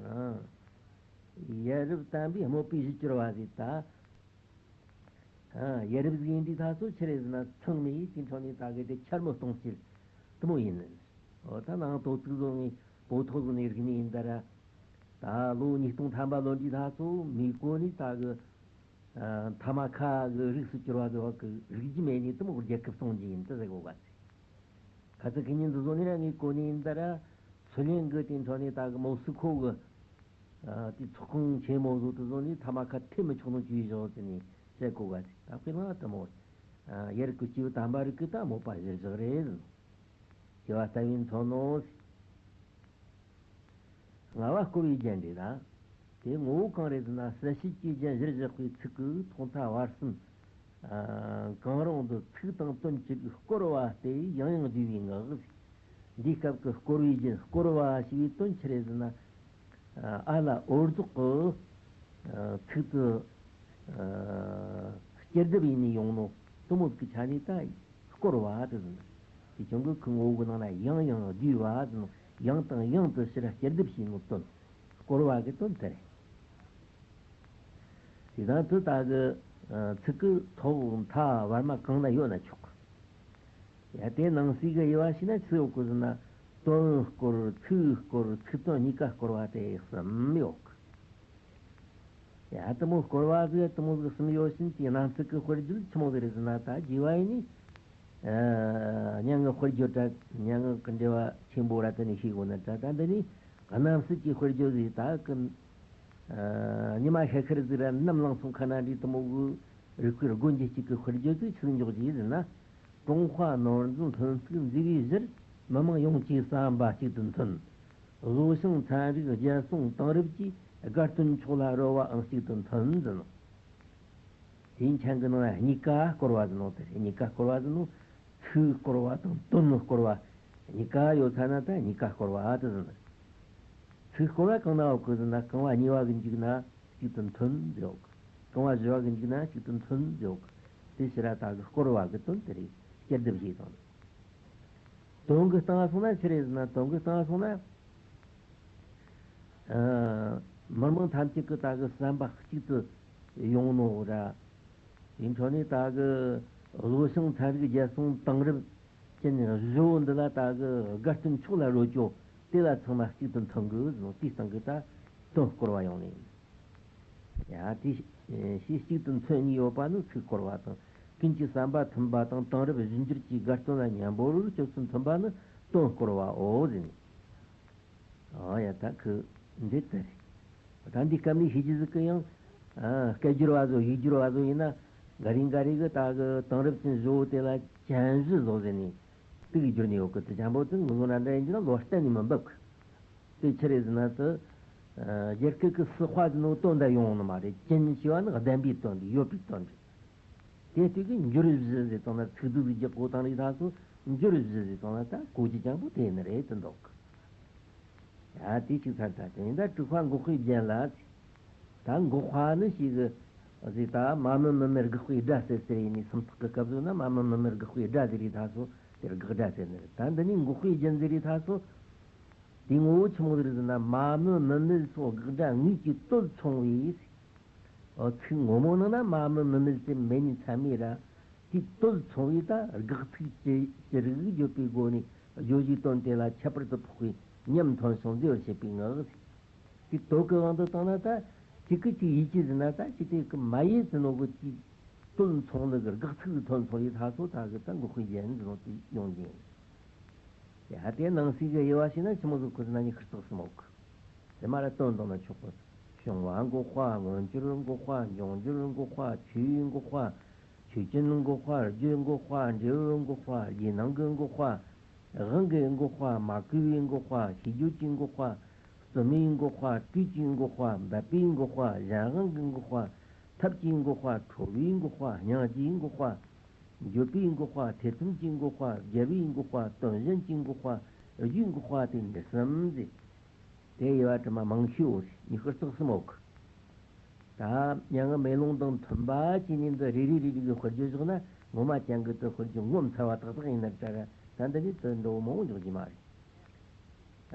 ཨ། ཡ་རབས་དམ་པས་སྨོད་པའི་གཞི་གྱུར་པ་ཟིག་ད། ཨ། ཡ་རབས་ཟིག་ཡིན་དུས་ད་ཚོ་ཆི་རེད་ཟེར་ན། ཚང་མས་དེ་འཕྲོ་ནས་ད་གི་དེ་འཁྱར་མོ་གཏོང་སྤྱད་དེ་མོ་ཡིན། ཨོ་ད་ནང་དོ་ཚིགས་བཟོ་ངས་པོ་ཐོ་བཟོ་ནས་རིག་ནས་ཡིན་ད་ར། ད་ལོ་ཉིས་སྟོང་ཐམ་པ་ལོན་དུས་ད་ཚོ་མི་གོ་ནས་ད་གི། ཨ། ཐ་མ་ཁ་གི་རིགས་སུ་གྱུར་པ་དེ་བ་གི་རིག་རྒྱུ་མེད་ནས་དེ་མོ་རྒྱལ་ཁབ་སྲུང་རྒྱུ་ཡིན་དེ་ཟེར་གོ་ག་ཚེ། ཁ་ཚ་ཁི་ཉིན་དུ་བཟོ་ནི་ར་ངས་གོ་ནི་ཡིན་ད་ར། ཚུ་ལེན་གི་དེ་འཕྲོ་ནས་ད་གི་མོ་སུ་ཁོ་གི། ཨ། དེ་ཚོགས་ཁང་ཆེན་མོ་བཟོ་དུ་བཟོ་ནི་ཐ་མ་ཁ་ཐེ་མི་ཆོག་ནོ་ཅུའི་བཞག་དེ་ནས་བཤད་གོ་ག་ཚེ། ད་དཔེར་ན་དེ་མོ། ཨ། ཡར་གི་སྐྱེས་བུ་དམ་པ་རིགས་གི་ད་མོ་པ་གཞིར་བཞག་རེད། ཞེས་པ་ལྟ་བུའི་མཚོན་ནོ། ལྔ་བ་བསྐོར་བའི་རྒྱན་རེད་ལ། དེ་ངོ་བོ་གང་རེད་ཟེར་ན། གསལ་བྱེད་ཀྱི་རྒྱན་གཞིར་བཞག་པའི་ཚིག་གི་ཐོག་མཐའ་བར་གསུམ། ཨ། གང་རུང་དུ་ཚིག་དང་དོན་གཅིག་བསྐོར་བ་སྟེ་ཡང་ཡང་བསྡུས་པའི་ངག། འདིའི་སྐབས་ཀྱི་བསྐོར་བའི་རྒྱན། བསྐོར་བ་ཞེས་པའི་དོན་ཆི་རེད་ཟེར་ན། ཨ་ལ་འོར་ཚོགས་ཀྱི་ཚིག་ཏུ་སྐྱེར་སྡེབ་ཡིན་ནས་ཡོང་ནོ་དེ་མོ་གི་ཆ་ནས་ད། བསྐོར་བ་དེ་ཟེར། དེ་ཀྱང་གི་ཁུ་ངོ་བོ་གི་ནང་ན་ཡང་ཡང་བསྡུས་པ་ཟེར་ནོ། ཡང་དང་ཡང་དུ་ཕྱིར་སྐྱེར་སྡེབ་བྱས་ནོ་དོན། བསྐོར་བ་གི་དོན་དེ་རེད། དེ་དང་དུ་ད་གི་ཚིག་གི་ཐོག་མཐའ་བར་མ་གང་ན་ཡོད་ན་ཆོག་གི། ཡ་དེ་ནང་གསེས་གི་དབྱེ་བ་ཕྱེ་ན་ཆི་ཡོད་གི་ཟེར་ན། དོན་བསྐོར། ཚིག་བསྐོར། ཚིག་དོན་གཉིས་ཀ་བསྐོར་བ་སྟེ་གསུམ་ཡོད་གི། ཡ་དེ་མོ་བསྐོར་བ་ཟིག་དེ་མོ་ཟིག་གསུམ་ཡོད་ཕྱིན་དེའི་ནང་ཚིག་གི་དཔེར་བརྗོད་ཆི་མོ་ཟིག་རེད་ཟེར་ན། ད་རྒྱས་པ་ཡིན་ནི། ཨ། སྙན་ངག་དཔེར་བརྗོད་དྲ་སྙན་ངག་གི་འགྲེལ་བ་ཆེན་པོ་ར་དེ་ནས་ཤེས་དགོས་ན་དྲ། ད་འདི་ནི་ རྣམ་སྲས་ཀྱི་དཔེར་བརྗོད་ཟིག་ད་གི། ཉི་མ་ཤར་ཤར་ཟིག་ར་ནམ་ལངས་སོང་ཁ་ན་འདྲི་དུ་མོ་གི་རིག་པའི་སྒོ་འབྱེད་ཅིག་གི་དཔེར་བརྗོད་ཟིག་ཆི་ཟིག་འཇོག་རྒྱུ་ཡིན་ཟེར་ན། ཀྲུང་ཧྭ་ནོར་འཛིན་ལྷུན་རྩེ་མཛེས་པའི་གཞིར། མི་དམངས་ཡོངས་ཀྱི་བསམ་པ་གཅིག་ཏུ་མཐུན། བཟོ་ཞིང་ཚན་རིག་རྒྱལ་སྲུང་དེང་རབས་ཀྱི། དགའ་སྟོན་ཕྱོགས་ལ་རོལ་བའང་གཅིག་ཏུ་མཐུན་ཟེར་ནོ། དེའི་མཆན་གྱི་ནང་ལ་གཉིས་ཀ་བསྐོར་བ་ཟེར་ནོ་དེ་རེད། གཉིས་ཀ་བསྐོར་བ་ཟེར་ནོ། ཚིག་བསྐོར་བ་དང་དོན་བསྐོར་བ། གཉིས་ཀ་ཡོད་ཚ་ན་ད་གཉིས་ཀ་བསྐོར་བ་དེ་ཟེར་ནོ། ཚིག་བསྐོར་བ་གང་ན་ཡོད་གི་ཟེར་ན། རྐང་བ་གཉིས་པ་གི་མཇུག་ན་གཅིག་ཏུ་མཐུན་ཟེར་ཡོད་གི། རྐང་བ་བཞི་པ་གི་མཇུག་ན་གཅིག་ཏུ་མཐུན་ཟེར་ཡོད་གི། དེ་ཕྱིར་ར་ད་གི་བསྐོར་བ་གི་དོན་དེ་རེད། སྐྱར་ཟློས་བྱས་དང་། དོན་གྱི་སྟེང་སོང་ན་ཆི་རེད་ཟེར་ན། དོན་གྱི་སྟེང་སོང་ན། ཨ། མི་དམངས་ཐམས་ཅད་ཀྱི་ད་གི་བསམ་པ་གཅིག་ཏུ་ཡོང་ནོ་ར། དེའི་འཕྲོ་ནས་ད་གི་བཟོ་ཞིང་ཚན་རིག་རྒྱལ་སྲུང་དེང་རབས་ཅན་བཞི་བོ་འདི་ལ་ད་གི་དགའ་སྟོན་ཕྱོགས་ལ་རོལ་རྒྱུ་དེ་ལ་ཚང་མ་གཅིག་ཏུ་མཐུན་དགོས་ཟེར་ནོ། དེའི་སྟེང་གི་ད་དོན་བསྐོར་བ་ཡོང་ནས་ཡིན། ཡ། དེ་ཞེས་གཅིག་ཏུ་མཚོན་གཉིས་ཡོད་པ་ནི་ཚིག་བསྐོར་བ་དང་། ཀུན་གྱི་བསམ་པ་མཐུན་པ་དང་། དེང་རབས་གཞི་འགྱུར་གྱི་དགའ་སྟོན་ལ་མཉམ་པོར་སྤྱོད་ཚུལ་མཐུན་པ་ནི་དོན་བསྐོར་བའོ་ཟེར་ནས། ཨ་ཡ། ད་ཁི་འདི་ལྟར་རེད། ད་འདི་སྐབས་ནས་ཤེས་རྒྱུ་ཟིག་གི་ཡང་། ཨ། སྐད་སྒྱུར་བ་ཚོ་ཡིག་སྒྱུར་བ་ཚོ་ཡིན་ན། འགའ་རེ་འགའ་རེ་གི་ད་གི་དེང་རབས་ཅན་བཞི་བོ་དེ་ལ་ཅན་བཞི་བཟོ་ཟེར་ནས་དེ་གི་བསྒྱུར་ནས་ཡོད་གི། དེ་ཅན་པོ་དེ་ངོ་བོ་འདྲ་འདྲ་ཡིན་གྱི་ན་ལོ་གཏན་ནས་མི་འབབ་གི། དེ་ཆི་རེད་ཟེར་ན་དེ། ཨ། རྒྱ་སྐད་ཀྱི་སི་ཧྭ་ཟེར་ནོ་དོན་དེ་ཡོང་ནི་མ་རེད། ཅན་ཞེས་པ་ནི་ལྡན་པའི་དོན་རེད། ཡོད་པའི་དོན་རེད། དེ་དུས་ཀྱི་འགྱུར་བཞི་ཟེར་དང་ན། ཚིག་སྡུད་ཀྱི་རྒྱག་གོ་དང་རིགས་ཐ་སོ་འགྱུར་བཞི་ཟེར་དང་ན། ད་གོ་རྒྱུ་ཅན་པོ་དེ་ནི་རེད་དུ་འདུག་ཡ། དེ་གཅིག་ཚར་ད་དེ་ཡིན། ད་དྲུག་པ་འགོག་པའི་རྒྱན་ལ། ད་འགོག་པ་ནི་ཞིག་གི་ཟེར། ད་མ་མི་མི་མི་དགག་པའི་སྒྲ་ཟེར་ཟེར་ཡིན་ནི། སུམ་རྟགས་ཀྱི་སྐབས་སུ་ན་མ་མི་མི་མི་དགག་པའི་སྒྲ་ཟེར་རིགས་ཐ་སོ་དེ་དགག་སྒྲ་ཟེར་ནི་རེད། ད་འདི་ནི་འགོག་པའི་རྒྱན་ཟེར་རིགས་ཐ་སོ། དེའི་ངོ་བོ་ཆི་མོ་ཟིག་རེད་ཟེར་ན། མ་མི་མི་མི་སོགས་དགག་སྒྲ་དངོས་ཀྱི་དོད་མཚུངས་པས། ཨོ། ཚིག་ངོ་མ་ནང་ན་མ་མི་མི་མི་ཟེར་མེད་ནི་ཚད་མེད་ར། དེའི་དོད་མཚུངས་པས་ད་དགག་ཚིག་ཅི་ཅི་རིགས་བརྗོད་པའི་སྒོ་ནས་བརྗོད་བྱའི་དོན་དེ་ལ་ཁྱད་པར་དུ་འཕགས་པའི་ཉམས་ཐོན་ཞིང་མཛེས་པར་བྱེད་པའི་ངག་ཟེར། དེའི་དོད་ཀྱི་དབང་དུ་བཏང་ན་ད་གཅིག་གིས་གཅིག་ཡིད་ཆེས་ཟེར་ན། ད་གཅིག་དེ་གི་མ་ཡིད་ཟེར་ནོ་གི་དེའི་དོད་མཚུངས་ནི་གི་དགག་ཚིག་དོད་མཚུངས་པས་ཐ་སོ། ད་གི་ད་འགོག་པའི་རྒྱན་ཟེར་ནོ་དེ་ཡོང་རྒྱུ་ཡིན། ཡ། དེ་ནང་གསེས་ཀྱི་དབྱེ་བ་ཕྱེ་ན་ཆི་མོ་ཟིག་གོ་ཟེར་ན། ཉི་ཤུ་རྩ་གསུམ་ཡོད་གི། དེ་མ་ར་དོན་དང་ན་ཆོག་གི། བྱུང་བ་འགོག་པ། མངོན་གྱུར་འགོག་པ། འབྱུང་འགྱུར་འགོག་པ། ཆོས་འགོག་པ། ཆོས་ཅན་འགོག་པ། རྒྱུ་འགོག་པ། འབྲས་བུ་འགོག་པ། རྗེས་གནང་གི་འགོག་པ། དབང་གི་འགོག་པ། མ་གོས་པའི་འགོག་པ། ཤེས་བརྗོད་ཀྱི་འགོག་པ། རྩོལ་མེད་འགོག་པ། སྤྲོས་ཀྱི་འགོག་པ། འབད་པའི་འགོག་པ། གཞན་དབང་གི་འགོག་པ། ཐབས་ཀྱི་འགོག་པ། ཁྲོ་བོའི་འགོག་པ། སྙིང་རྗེའི་འགོག་པ། བརྗོད་པའི་འགོག་པ། ཐེ་ཚོམ་གྱི་འགོག་པ། རྒྱལ་བའི་འགོག་པ། དོན་གཞན་གྱི་འགོག་པ། རྒྱུའི་འགོག་པ་སྟེ་འདི་གསུམ་ཟེར། དེ་དབྱེ་བ་དྲི་མ་མང་ཤོས་ཡོད་རེད། ཉི་ཤུ་རྩ་གསུམ་ཡོད་གི། ད་མྱ་ངན་མེ་ལོང་དང་མཐུན་པ་བྱས་ནས་འདི་རེ་རེ་རེ་རེ་གི་དཔེར་བརྗོད་བཞག་ན། ངོ་མ་ཅན་གི་དེ་དཔེར་བརྗོད་ངོ་མཚར་བ་ཏག་ཏག་ཡིན་ན་འདྲ་ར། ད་འདི་ནི་དེ་འདྲ་བོ་མང་བོ་འཇོག་རྒྱུ་མ་རེད།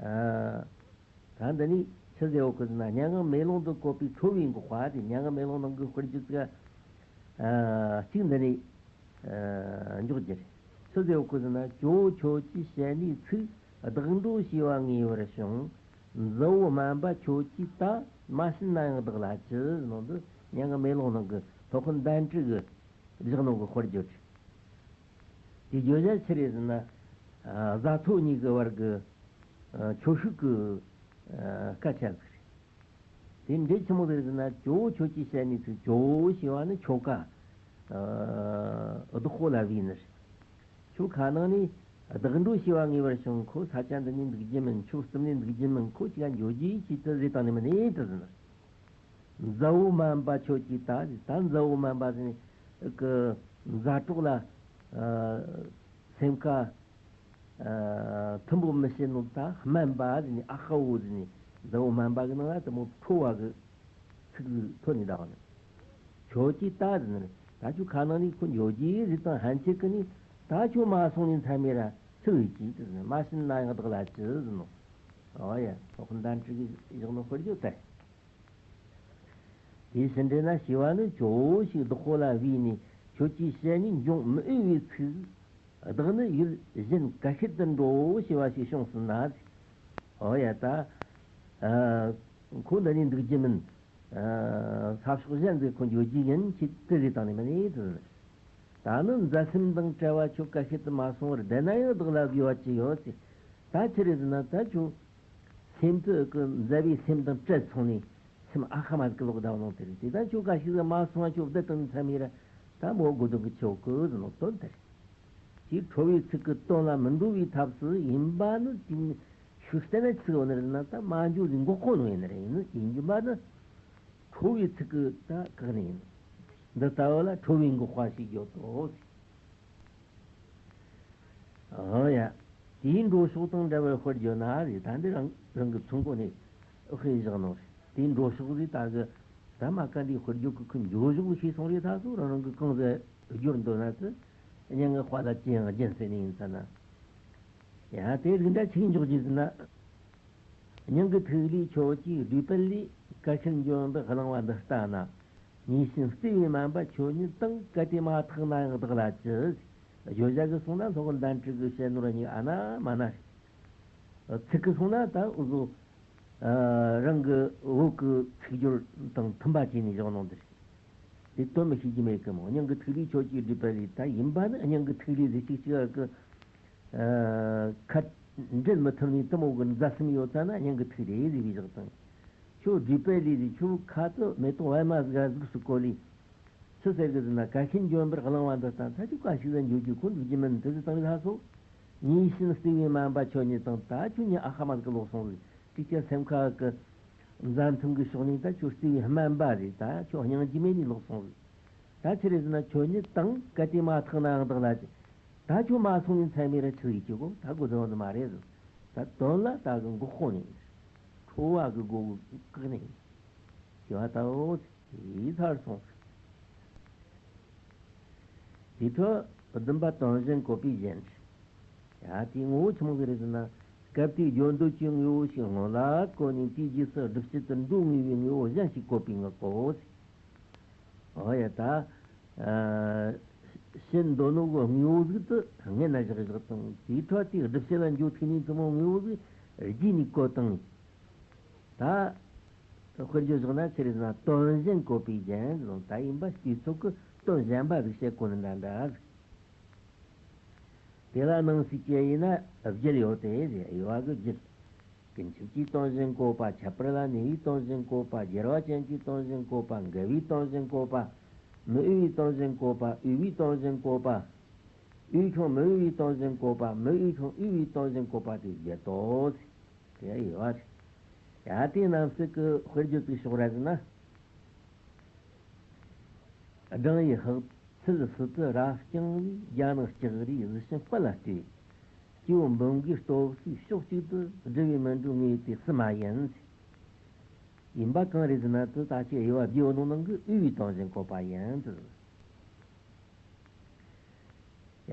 ཨ། ད་འདི་ནི་ཆི་ཟེར་ཡོད་གི་ཟེར་ན། མྱ་ངན་མེ་ལོང་དུ་བཀོད་པའི་ཁྲོ་བོའི་འགོག་པ་དེ། མྱ་ངན་མེ་ལོང་ནང་གི་དཔེར་བརྗོད་ཚིག་ཨ་གཅིག་འདི་ནས་ཨ་འཇོག་རྒྱུ་རེད། ཆི་ཟེར་ཡོད་གི་ཟེར་ན། ཇོ་བོ་ཁྱོད་ཀྱིས་བཤད་ནས་ཚིག། བདག་འགྲོ་བྱས་པ་ངེས་པར་བྱུང་། མཛའ་བོ་སྨན་པ་ཁྱོད་ཀྱིས་ད། མ་བྱིན་ན་ཡང་བདག་ལ་ཅི་ཟེར་ནོ་འདི། མྱ་ངན་མེ་ལོང་ནང་གི་སློབ་དཔོན་དཎྜི་གིས་བཞག་ནོ་གི་དཔེར་བརྗོད་རེད། དེ་བརྗོད་བྱ་ཆི་རེད་ཟེར་ན། ཨ། བཟའ་ཚོ་གཉིས་ཀྱི་བར་གྱི་ཨ་ཁྱོ་ཤུག་གི་ཨ་སྐད་ཆ་ཟིག་རེད། དེ་འདྲ་ཆི་མོ་ཟིག་རེད་ཟེར་ན། ཇོ་བོ་ཁྱོད་ཀྱིས་བཤད་ནས་ཚིག། ཇོ་བོ་ཞེས་པ་ནི་ཁྱོ་ག་ཨ་བདག་པོ་ལ་བོས་ནི་རེད། ཁྱོད་ཁ་ནང་ནས་བདག་འགྲོ་བྱས་པ་ངེས་པར་བྱུང་། ཁོ་ས་ཆ་འདི་ནས་འདུག་རྒྱུ་མིན། ཁྱོད་རྩིབ་ནས་འདུག་རྒྱུ་མིན། ཁོ་ཅིག་ག་འགྱོ་རྒྱུ་ཡིན་ཅེས་དེ་ཟེར་བཏང་ནི་མིན་ནི་དེ་ཟེར་ནི་རེད། མཛའ་བོ་སྨན་པ་ཁྱོད་ཀྱིས་ད། ད་མཛའ་བོ་སྨན་པ་ཟེར་ནས་གི་མཛའ་གྲོགས་ལ་ཨ་སེམས་ཁ་ཨ་མཐུན་པོ་མི་བྱེད་ནོ། ད་སྨན་པ་ཟེར་ནས། ཨ་ཧ་བོ་ཟེར་ནས། མཛའ་བོ་སྨན་པ་གི་ནང་ལ་དེ་མོ་ཁྲོ་བ་གི་ཚིག་ཐོན་ནས་བསྡད་པ་ནི། ཁྱོད་ཀྱིས་ད་ཟེར་ནས། ད་ཁྱོད་ཁ་ནང་ནས་ཁོ་འགྱོ་རྒྱུ་ཡིན་ཟེར་དང་ཕན་ཆད་ཀྱི་ནི། ད་ཁྱོད་མ་སོང་ནས་མཚམས་མེད་ར་ཆི་ལུས་ཀྱིས་ཟེར་ནས། མ་བྱིན་ན་ཡང་བདག་ལ་ཅི་ཟེར་ནོ། ཨོ་ཡ། སློབ་དཔོན་དཎྜི་གིས་བཞག་ནོ་དཔེར་བརྗོད་དེ། དེའི་ཕྱིར་འདྲེ་ན་ཞེས་པ་ནི། ཇོ་བོ་ཞིག་བདག་པོ་ལ་བོས་ནས་ཁྱོད་ཀྱིས་བཤད་ནས་འབྱུང་མི་འོས་པའི་ཚིག། བདག་ནི་ཡུལ་གཞན་ག་ཤེད་དུ་འགྲོ་ཞེས་པ་ཞིག་བྱུང་སྲིད་ན། ཨོ་ཡ། ད་ཨ་ཁོ་འདི་ནས་འདུག་རྒྱུ་མིན། ཨ་ས་ཕྱོགས་གཞན་དུ་ཁོ་འགྱོ་རྒྱུ་ཡིན་ཅེས་དེ་ཟེར་བཏང་ནི་མིན་ནི་དེ་ཟེར་ནི། ད་ནི་མཛའ་སེམས་དང་བྲལ་བ་ཁྱོད་ག་ཤེད་དུ་མ་སོང་བར་བསྡད་ན་ཡང་བདག་ལ་བོས་པ་ཅི་ཡོད་ཅེས། ད་ཆི་རེད་ཟེར་ན། ད་ཁྱོད་ སེམས་དུ་གི་མཛའ་བའི་སེམས་དང་བྲལ་སོང་ནས་སེམས་ཨ་ཁ་མ་ཟིག་གི་ལོག་ད་ནོ་དེ་རེད། དེ་ད་ཁྱོད་ག་ཞིག་ཟིག་མ་སོང་བ་ཁྱོད་བདེ་དང་མཚམས་ཡིན་ར། ད་མོ་དགོས་དོན་གི་ཆེ་བོ་གི་ཟིག་ནོ་དོན་དེ་རེད། ཅེས་ཁྲོ་བའི་ཚིག་གི་དོན་ལ་མི་འགྲོ་བའི་ཐབས་སུ་ཡིན་པ་ནི་དེ་ཤུགས་བསྟན་ན་ཆི་ཟིག་ཡོད་ནི་རེད་ན། ད་མ་འཇོག་ཟིག་འགོག་གོ་ནོ་ཡིན་ནི་རེད། ཡིན་ནི་ཡིན་རྒྱུ་མ་ནི་ཁྲོ་བའི་ཚིག་གི་ད་བཀག་ནི་ཡིན། འདི་ལྟ་བུ་ལ་ཁྲོ་བའི་འགོག་པ་ཞེས་བརྗོད་དོ། ཨོ་ཡ། དེའི་འགྲོ་ཕྱོགས་དང་འདྲ་བར་དཔེར་བརྗོད་ན་རེད། ད་འདི་རང་རང་གི་ཚུན་གོ་ནས་དཔེ་བཞག་ནོ་རེད། དེའི་འགྲོ་ཕྱོགས་རེད། ད་གི་ད་མ་ཀ་འདིའི་དཔེར་བརྗོད་ཀྱི་ཁོའི་འགྲོ་ཕྱོགས་ཤེས་སོང་རེད། ད་སོ་རང་རང་གི་གང་ཟེར་བརྗོད་འདོད་ན་ཚེ་སྙན་ངག་པ་ལ་ཅི་ཡང་སྦྱིན་ཟེར་ནི་ཡིན་ཙང་ན། ཡ་དེ་རིགས་འདྲ་ཆིག་འཇོག་རྒྱུ་ཟེར་ན། སྙིང་གི་ཐིག་ལེ་ཁྱོད་ཀྱིས་བསྡུས་པ་ལས། གལ་ཆེན་འབྱོན་པའི་གླེང་བ་འདི་ལྟ་ན། ཉེས་ཤིང་བརྩེ་བའི་སྨན་པ་ཁྱོད་ཉིད་དང་། གལ་ཏེ་མ་ཐག་ན་ཡང་བདག་ལ་ཅི། བརྗོད་བྱ་གི་སོང་ན་སློབ་དཔོན་དཎྜི་གི་བཤད་ནོར་གཉིས་ཨ་ན་མ་ན་རེད། ཚིག་གི་སོང་ན་ད་འུ་ཟོ་རང་གི་བོད་ཀྱི་ཚིག་སྦྱོར་དང་མཐུན་པ་བྱས་ནས་བཞག་ནོ་འདི་རེད། དེ་དོན་མི་ཤེས་ཀྱི་མེད་གི་མོ། སྙིང་གི་ཐིག་ལེ་ཁྱོད་ཀྱིས་བསྡུས་པ་ལས། ད་ཡིན་པ་ནི་སྙིང་གི་ཐིག་ལེ་ཟིག་ཅིག་ཅིག་གི་ཁ་འབྲལ་མི་ཐུབ་ནས་དེ་མོ་གི་མཛའ་སེམས་ཡོད་ཙ་ན་སྙིང་གི་ཐིག་ལེ་ཟེར་བའི་བཞག་དང་། ཁྱོད་བསྡུས་པ་ལས་ཟེར། ཁྱོད་ཁ་དུ་མེ་ཏོག་པད་མ་ཟིག་ག་གཟུགས་སུ་བཀོད་ལས། ཆི་ཟེར་གི་ཟེར་ན། གལ་ཆེན་འབྱོན་པར་གླེང་བ་འདི་ལྟ། ད་ཁྱོད་ག་ཞིག་ཟེར་འཇོག་རྒྱུ་ཁོ་འགྲིག་རྒྱུ་མིན། དེ་ཟེར་བཏང་ལྷ་སོ། ཉེས་ཤིང་བརྩེ་བའི་སྨན་པ་ཁྱོད་ཉིད་དང་། ད་ཁྱོད་ཉིད་ཨ་ཁ་མ་ཟིག་གི་ལོག་སོང་ཟིག། ཅིག་ཅར་སེམས་ཁ་གི་མཛའ་མཐུན་གི་ཕྱོགས་ནས་ད་ཁྱོད་བརྩེ་བའི་སྨན་པ་རེད། ད་ཁྱོད་སྙིང་རྗེ་མེད་ནས་ལོག་སོང་ཟིག། ད་ཆི་རེད་ཟེར་ན། ཁྱོད་ཉིད་དང་གལ་ཏེ་མ་ཐག་ན་ཡང་བདག་ལ་ཅི། ད་ཁྱོད་མ་སོང་ནས་མཚམས་མེད་ར་ཆི་ཟིག་གི་གོ། ད་གོ་དོན་འདི་མ་རེད་ཟེར། ད་དོན་ལ་ད་གི་འགོག་གོ་ནས། ཁྲོ་བ་གི་སྒོ་གི་བཀག་ནས། ཞེས་པ་ལྟ་བུ་དེའི་ཚར་སོང་ཟིག། དེའི་ཁྲོད་བདུན་པ་དོན་གཞན་བཀོད་པའི་རྒྱན། ཡ་དེའི་ངོ་བོ་ཆི་མོ་ཟིག་རེད་ཟེར་ན། སྐབས་དེའི་བརྗོད་འདོད་ཀྱི་དངོས་པོ་ཞིག་སྔོན་ལ་བཀོད་ནས་དེའི་རྗེས་སུ་སྒྲུབ་བྱེད་དུ་འགྲོ་ངེས་པའི་དངོས་པོ་གཞན་ཞིག་བཀོད་པའི་ངག་གོ། ཨོ་ཡ་ད། ཨ། བྱེད་འདོད་ནོ་གི་དངོས་པོ་ཟིག་དེ་སྔོན་ན་བཞག་བཞག་དང་། དེའི་ཁྲོད་དེའི་སྒྲུབ་བྱེད་ལ་འཇོག་ཐུབ་ནས་དེ་མོ་དངོས་པོ་ཟིག་རྗེས་ནས་བཀོད་དང་། ད་དཔེར་བརྗོད་བཞག་ན་ཆི་རེད་ཟེར་ན། དོན་གཞན་བཀོད་པའི་རྒྱན་ཟེར། ད་ཡིན་པ་དུས་ཚོད་ཀྱི་དོན་གཞན་པ་ཟིག་བཤད་གོ་ནི་འདྲ་འདྲ་ཟིག། དེ་ལ་སྣང་སྲིད་ཅན་ཡིན་ན་བརྒྱད་ཡོད་དེ་ཟེར། དབྱེ་བ་གི་བརྒྱད། ཀུན་ཁྱབ་ཀྱི་དོན་གཞན་བཀོད་པ། ཁྱད་པར་ལ་གནས་པའི་དོན་གཞན་བཀོད་པ། རྒྱལ་བ་ཅན་གྱི་དོན་གཞན་བཀོད་པ། འགལ་བའི་དོན་གཞན་བཀོད་པ། མི་འོས་པའི་དོན་གཞན་བཀོད་པ། འོས་པའི་དོན་གཞན་བཀོད་པ། འོས་ཤིང་མི་འོས་པའི་དོན་གཞན་བཀོད་པ། མི་འོས་ཤིང་འོས་པའི་དོན་གཞན་བཀོད་པ་སྟེ་བརྒྱད་དོ། དེ་ཡོད་པ་རེད། ཡ་དེ་རྣམས་སུ་གི་དཔེར་བརྗོད་ཅིག་ཕྱོགས་ར་ཟེར་ན། སྦྲང་ཡི་ཧག་ཚིལ་སུ་དུ་ར་རྐྱང་བའི། རྒྱ་ནག་ལྕགས་རིའི་གཟི་བྱིན་དཔལ་ལ་སྤྲས། སྐྱེ་བོ་འབུམ་འགའི་སྟོབས་ཤུགས་ཕྱོགས་གཅིག་ཏུ། སྒྲིབ་པའི་མུན་འགྲོ་ངེས་ཏེ་སུ་མ་ཡིན། ཡིན་པ་གང་རེད་ཟེར་ན། དེ་ད་ཆ་དབྱེ་བ་བརྒྱད་ནང་ནང་གི་འོས་པའི་དོན་གཞན་བཀོད་པ་ཡིན་ཟེར།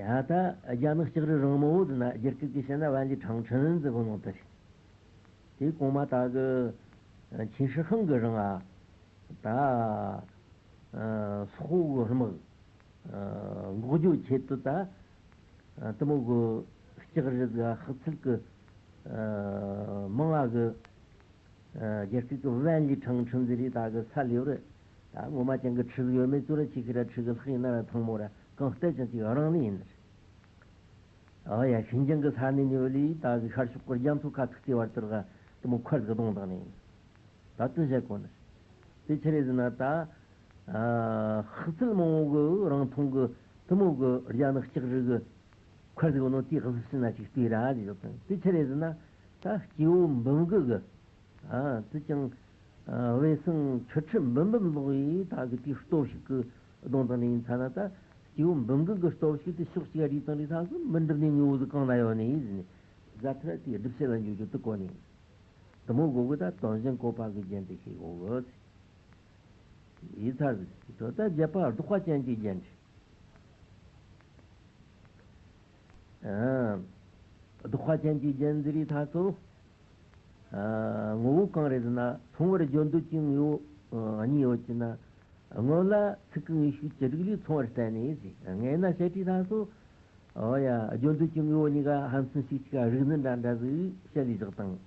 ཡ་ད་རྒྱ་ནག་ལྕགས་རི་རིང་མོ་ཟེར་ན། རྒྱ་སྐད་ཀྱི་བཤད་ན་万里长城ཟེར་གོ་ནོ་དེ་རེད། དེ་གོང་མ་ད་གི་ཆིན་ཧྲི་ཧང་གི་རིང་ཨ་ད་སོག་པོ་གི་དམག་འགོག་རྒྱུའི་ཆེད་དུ་ད་དེ་མོ་གི་ལྕགས་རི་གི་ཧག་ཚིལ་གི་མང་ང་གི་རྒྱ་སྐད་ཀྱི་万里长城ཟེར་རེད། ད་གི་ས་ལེའུ་རེད། ད་ངོ་མ་ཅན་གི་ཁྲི་ཟིག་ཡོད་མེད་ཚོ་ར་ཆེ་ཁི་ར་ཁྲི་གི་ལྷག་ཡིན་ན་ར་ཐང་མོ་ར་གང་ལྟར་ཀྱང་ཅིག་རིང་ནི་ཡིན། ཨ་ཡ་ཤིན་ཅང་གི་ས་གནས་ཉོ་ལི་ད་གི་ཤར་ཕྱོགས་གི་རྒྱ་མཚོ་ཁ་ཐུག་དེ་བར་དུ་ར་དེ་མོ་མཁར་ཟིག་གདོང་དང་ནི་ཡིན། ད་དེ་བཤད་གོ་ནི། དེ་ཆི་རེད་ཟེར་ན། ད་ཧག་ཚིལ་མང་བོ་གི་རིང་ཐུང་གི་དེ་མོ་གི་རྒྱ་ནག་ལྕགས་རི་གི་མཁར་ཟིག་ནོ་དེ་གཟི་བྱིན་ན་ཅིག་ལྟོས་ར་ཟེར་དང་། དེ་ཆི་རེད་ཟེར་ན། ད་སྐྱེ་བོ་འབུམ་གི་གི་ཨ་དེ་ཀྱང་ཨ་བས་སང་ཆུ་ཁྲི་འབུམ་འབུམ་ལོག་ཡིས་ད་གི་དེའི་སྟོབས་ཤུགས་ཀྱི་གདོང་དང་ནི་ཡིན་ཙ་ན། ད་སྐྱེ་བོ་འབུམ་གི་གི་སྟོབས་ཤུགས་དེ་ཕྱོགས་གཅིག་རིས་དང་རིས་ཐག་སུ་མི་འགྲུབ་ནི་དངོས་པོ་ཟིག་གང་ན་ཡོད་ནི་ཡིན་ཟེར་ནས། རྫ་ཐར་དེའི་སྒྲུབ་བྱེད་ལ་འཇུག་རྒྱུ་དེ་གོ་ནི་ཡིན། དེ་མོ་གོ་གི་ད་དོན་གཞན་བཀོད་པ་གི་རྒྱན་དེ་ཤེས་གོ་གི་ཡིན་ཚར་ཟིག། དེ་ད་བརྒྱད་པ་ལྡོག་པ་ཅན་གྱི་རྒྱན་རེད། ལྡོག་པ་ཅན་གྱི་རྒྱན་ཟེར་རེད་ཐག་ཚོ། ངོ་བོ་གང་རེད་ཟེར་ན། མཚུངས་པར་བརྗོད་འདོད་ཀྱི་དངོས་པོ་གཉིས་ཡོད་ཀྱི་ན། སྔོན་ལ་ཚིག་གི་དངོས་ཤུགས་ཀྱི་རིགས་ལས་མཚུངས་པར་བསྟན་ནས་ཟེར། སྔོན་ན་བཤད་རེད་ཐག་ཚོ། ཨོ་ཡ། བརྗོད་འདོད་ཀྱི་དངོས་པོ་གཉིས་ཀ་ཕན་ཚུན་གཅིག་གཅིག་རིགས་ནི་འདྲ་འདྲ་ཟིག་བཤད་ལས་བཞག་དང་།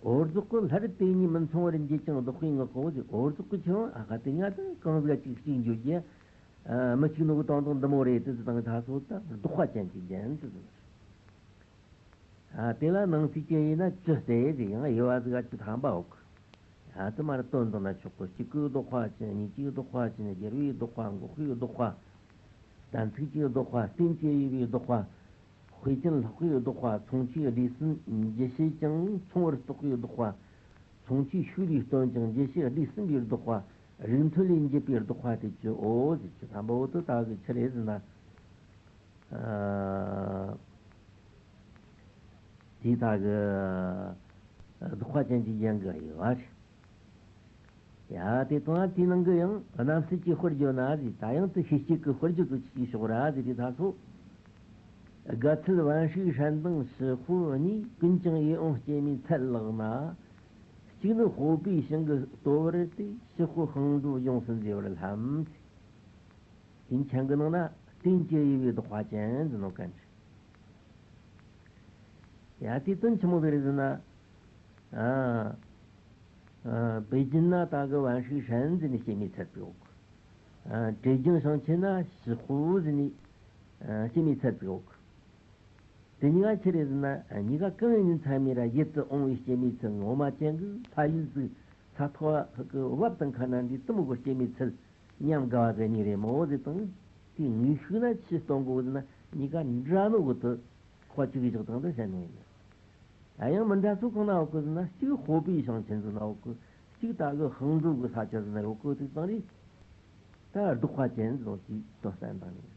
འོར་ཚོགས་ཀྱི་སླར་དེ་གཉིས་མི་མཚུངས་པར་འབྱེད་ཀྱང་ལྡོག་པའི་ངག་གོ་ཟེར། འོར་ཚོགས་ཀྱི་ཆོས་ཨ་ཁ་དེ་ང་དང་གང་ཟིག་གཅིག་གཅིག་འཇོག་རྒྱུ། ཨ། མི་གཅིག་ནོ་གི་དོན་དག་འདི་མོ་རེད། དེ་ཚོ་དང་ད་སོ་ད་ལྡོག་པ་ཅན་གྱི་རྒྱན་དེ་ཚོ། ཨ་དེ་ལ་ནང་གསེས་ཅན་ཡིན་ན་བཅུ་སྟེ་ཟེར། ཡང་དབྱེ་བ་ཟིག་ག་བཅུ་ཐམ་པ་འོག་ཨ་དེ་མར་དོན་དང་ན་ཆོག་གི། གཅིག་གི་ལྡོག་པ་ཅན། གཉིས་ཀྱི་ལྡོག་པ་ཅན། བསྒྱུར་བའི་ལྡོག་པ། འགོག་པའི་ལྡོག་པ། གཏན་ཚིགས་ཀྱི་ལྡོག་པ། རྟེན་གྱི་དབྱེ་བའི་ལྡོག་པ། དཔེ་ཅན་ལྷག་པའི་ལྡོག་པ། མཚུངས་ཆོས་སྡེ་གསུམ་འཇུ་བྱེད་ཅིང་མཚུངས་པར་རྟོགས་པའི་ལྡོག་པ། མཚུངས་ཆོས་ཤུགས་ལས་སྟོན་ཅིང་འཇུ་བྱེད་སྡེ་གསུམ་པའི་ལྡོག་པ། རིགས་མཐུན་ལས་འབྱེད་པའི་ལྡོག་པ་སྟེ་བཅུའོ་ཟེར། བཅུ་ཐམ་པ་འོག་ཏུ་ད་གི་ཆི་རེད་ཟེར་ན། ཨ། དེའི་ཐད་ཀྱི་ལྡོག་པ་ཅན་གྱི་རྒྱན་གྱི་དབྱེ་བ་རེད། ཡ་དེ་དང་དེའི་ནང་གི་ཡང་རྣམ་སེལ་གྱི་དཔེར་བརྗོད་ན་ཟེར། ད་ཡང་དེ་ཤེས་བྱེད་ཀྱི་དཔེར་བརྗོད་དུ་ཅིག་ཞོག་ར་ཟེར། དེ་ད་ཚོ། དགའ་ཚལ་བན་ཧྲིག་ཧྲན་དང་ཞི་ཁོ་གཉིས། ཀུན་ཀྱང་ཡིད་འོང་སྐྱེད་མོས་ཚལ་ལགས་ན། གཅིག་ནི་སྤོབས་པའི་ཞིང་གི་ལྟོ་བར་ཏེ། ཞི་ཁོ་ཤིང་འབྲས་ཡོངས་སུ་མཛེས་པར་ལྷམ། དེ་མཆན་གྱི་ནང་ན་རྟེན་གྱི་དབྱེ་བའི་ལྡོག་པ་ཅན་ཟེར་ནོ་གན་ཆི། ཡ་དེ་དོན་ཆི་མོ་ཟིག་རེད་ཟེར་ན། ཨ། ཨ། བེ་ཅིན་ན་ད་གི་བན་ཧྲིག་ཧྲན་ཟེར་ནས་སྐྱེད་མོས་ཚལ་པོ་ཡོད་གི། ཨ། ཀྲེ་ཅང་ཞིང་ཆེན་ན་ཞི་ཁོ་ཟེར་ནས་ཨ་སྐྱེད་མོས་ཚལ་པོ་ཡོད་གི། དེ་གཉིས་ཀ་ཆི་རེད་ཟེར་ན། གཉིས་ཀ་གང་ཡིན་ཚད་མས་ར་ཡིད་དུ་འོང་བའི་སྐྱེད་མོས་ཚལ་ངོ་མ་ཅན་གྱི་ཕ་ཡུལ་ཟིག་ས་ཐོག་གི་བབ་དང་ཁ་ན་འདི་དུ་མོ་གི་སྐྱེད་མོས་ཚལ་ཉམས་དགའ་བ་ཟེར་ནི་རེད་མོ་ཟེར་དང་། དེའི་ངེས་ཤུགས་ན་ཆི་སྟོན་གོ་ཟེར་ན། གཉིས་ཀ་འདྲ་ནོ་གི་དུ་ཁོ་བཅུག་གི་བཞག་དང་དུ་བཤད་ནོ་ཡིན། ད་ཡང་མི་འདྲ་ཚོ་གང་ན་ཡོད་གི་ཟེར་ན། གཅིག་སྤོབས་པའི་ཞིང་ཆེན་ཟེར་ན་ཡོད་གི། གཅིག་ད་གི་ཤིང་འབྲས་གི་ས་ཆ་ཟེར་ན་ཡོད་གི། དེ་དང་རེད། ད་ལྡོག་པ་ཅན་ཟེར་ནོ་ཅིག་དོན་བསྟན་དང་ནི།